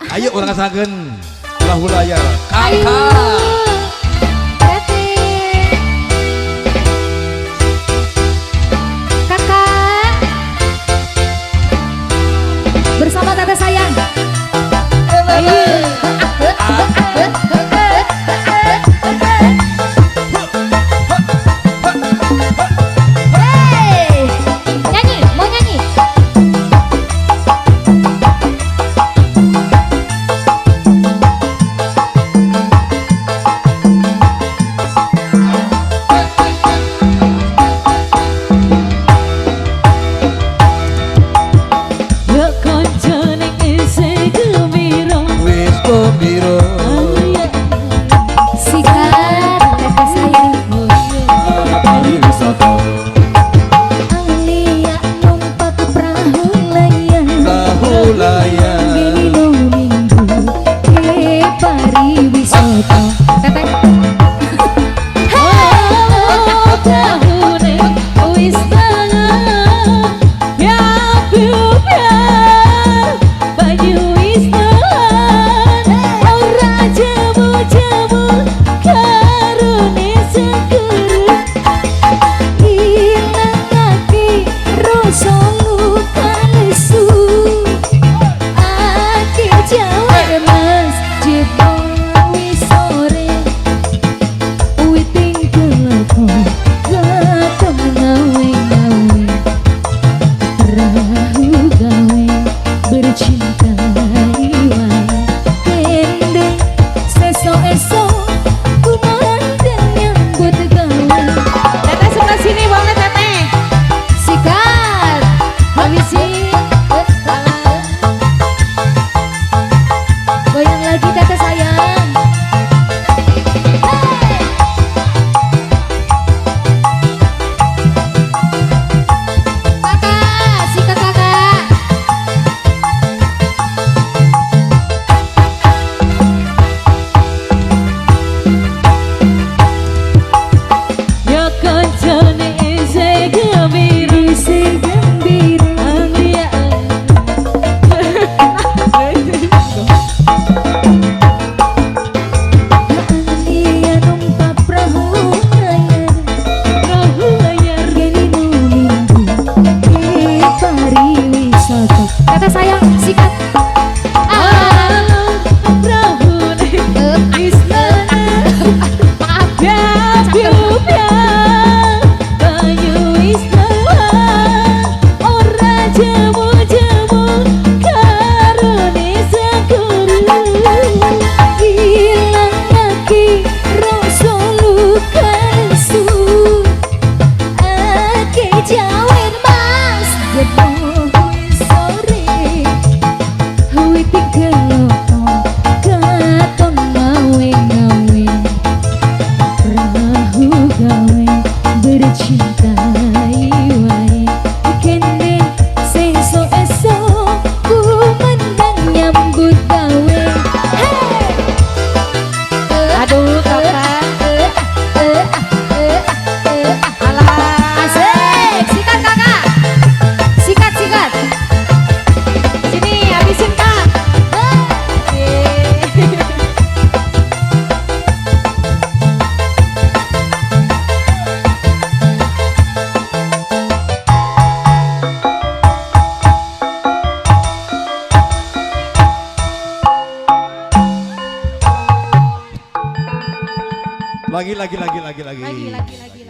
Ayo urang rasakeun perahu layar. Kakak. Teteh. Kakak. Bersama Teteh sayang. Ayo. Hey. Nyanyi, mau nyanyi? Ya kancane isih gembira. Wis gembira. Sikat, Teteh sayang. Pariwisata. Alia numpak perahu layar. Perahu layar. Dino minggu ke pariwisata. Teteh. Oh, prahune wis tangan. Ya biar banyu wis telan. Ora jemu-jemu karone segera. Ilangake rasa luka lesu. Ake jawar mas jebo wis sore. Witing keloko katon ngawe-ngawe. Perahu gawe bercinta wae. Kende sesok esok kumandang nyambut gawe. Teteh sebelah sini boleh, Teteh. Sikat habisin. Goyang lagi, Teteh sayang. Hey! Kakak, sikat kakak. Ya kancane isih gembira. Isih gembira. Alia. Alia numpak perahu layar. Perahu layar. Gelinu minggu ke pariwisata. Teteh sayang, sikat. Ah. Prahune wis tenan. Maaf. Ya biar banyu wis telan. Ora jemu-jemu karone segera. Ilangake rasa luka lesu. Ake jawer mas jebo wis sore. Witing keloko katon ngawe-ngawe. Perahu gawe bercinta wae. Kene sesuk esok kumandang nyambut gawe. Hey! Aduh, kakak. Alah. Asik, sikat kakak. Sikat, sikat. Sini habisin, Kak. Lagi lagi lagi lagi lagi. Lagi, lagi, lagi.